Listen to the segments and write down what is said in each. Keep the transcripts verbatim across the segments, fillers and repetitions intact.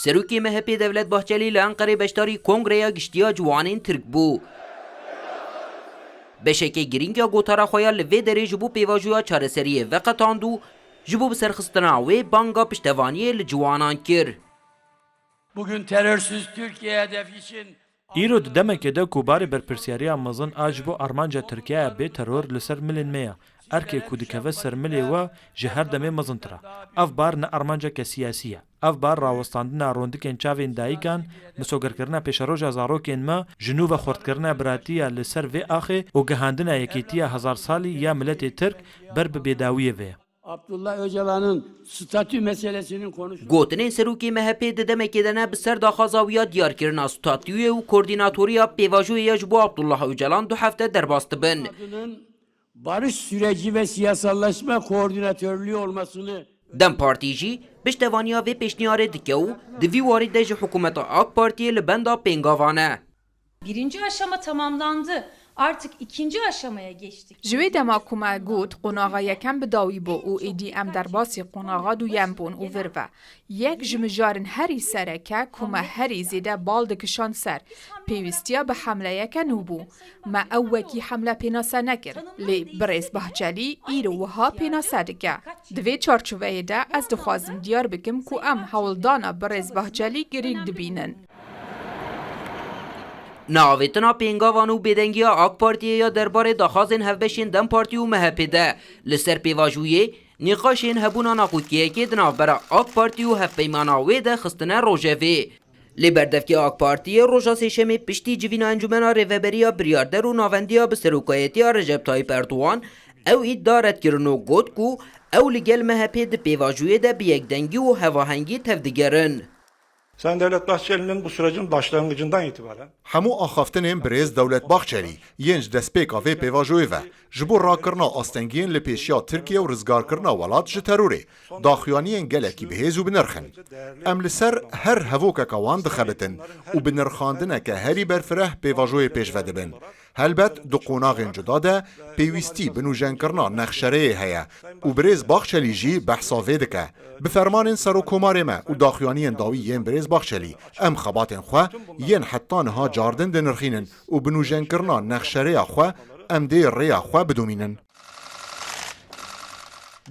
Serokê M H P Devlet Bahçelî li Enqerê beşdarî Kongreya Giştî ya Ciwanên Tirk bû. Beşeke girîng ya gotara xwe ya li vê derê ji bo pêvajoya çareseriyê veqetand û ji bo biserxistina wê banga piştevaniyê li ciwanan kir. Bugün terörsüz Türkiye hedefi için Îro di demekê de ku barê berpirsiyariya mezin a ji bo armanca Tirkiyeyê bê teror li ser milên me ye. Erkê ku dikeve ser milê we ji her demê mezintir e. Ev bar ne armanceke siyasî ye. Ev bar rawestandina rondikên çavên dayikan, misogerkirina pêşeroja zarokên me, ji nû ve xurtkirina biratiya li ser vê axê û gihandina yekîtiya hezar salî ya miletê Tirk ber bi bêdawiyê ve ye. Abdullah Öcalan'ın statü meselesinin konuşulması Gotinên serokê M H P di demekê de ne bi ser daxwaza wî ya diyarkirina statûyê û koordînatoriya pêvajoyê ya ji bo Abdullah Öcalan du hefte derbas dibin. Adının barış süreci ve siyasallaşma koordinatörlüğü olmasını Dem Partî jî piştevaniya vê pêşniyarê dike û di vî warî de ji hikûmeta AK Partiyê li benda pêngavan e. Birinci aşama tamamlandı. Artık ikinci aşamaya geçtik. Ji wê dema ku me got qonaxa yekem bi dawî bû û êdî em derbasî qonaxa duyem bûn û vir ve. Yek ji mijarên herî sereke ku me herî zêde bal dikişand ser, pêwîstiya bi hemleyeke nû bû. Me ew wekî hemle pênase nekir. Lê birêz Bahçelî îro wiha pênase dike. Di vê çarçoveyê de ez dixwazim diyar bikim ku em hewldana birêz Bahçelî girîng dibînin. Neavêtina pêngavan û bêdengiya AK Partiyê ya derbarê daxwazên hevbeşên Dem Partî û M H P de li ser pêvajoyê nîqaşên hebûna naxwekiyekê di navbera AK Partî û hevpeymana wê de xistine rojevê. Lê berdevkê AK Partiyê roja Sêşemê piştî civîna Encûmena Rêveberiya Biryarder û Navendiya bi serokayetiya Recep Tayyip Erdogan ew îdia red kirin û got ku ew li gel M H P di pêvajoyê de bi yekdengî û hevahengî tevdigerin. Sayın Devlet Bahçeli'nin bu sürecin başlangıcından itibaren Hemû axaftinên birêz Dewlet Bahçelî yên ji destpêka vê pêvajoyê ve ji bo rakirina astengiyên li pêşiya Tirkiye û rizgarkirina welat ji terorê, daxuyaniyên gelekî bihêz û bi nirx in. Em li ser her hevokeke wan dixebitin û bi nirxandineke herî berfireh pêvajoyê pêşve dibin. Helbet di qonaxên cuda de pêwîstî bi nûjenkirina nexşereyê heye û birêz Baxçelî jî behsa vê dike. Bi fermanên Serokkomarê me û daxuyaniyên dawî yên birêz Baxçelî, em xebatên xwe yên heta niha cardin dinirxînin û bi nûjenkirina nexşereya xwe em dê rêya xwe bidomînin.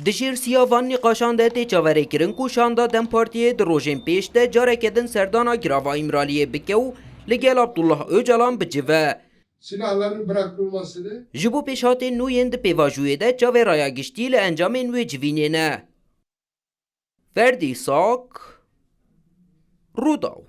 Di jêrsiya van nîqaşan de tê çaverêkirin ku şanda Dem Partiyê di rojên pêş de careke din serdana girava Îmraliyê bike û li gel Abdullah Ocalan bicive. Silahların bırakılmasını Ji bo pêşhatên nû yên di pêvajoyê de çavê raya giştî li encamên wê civînê ne. Ferdî Sak, Rûdaw.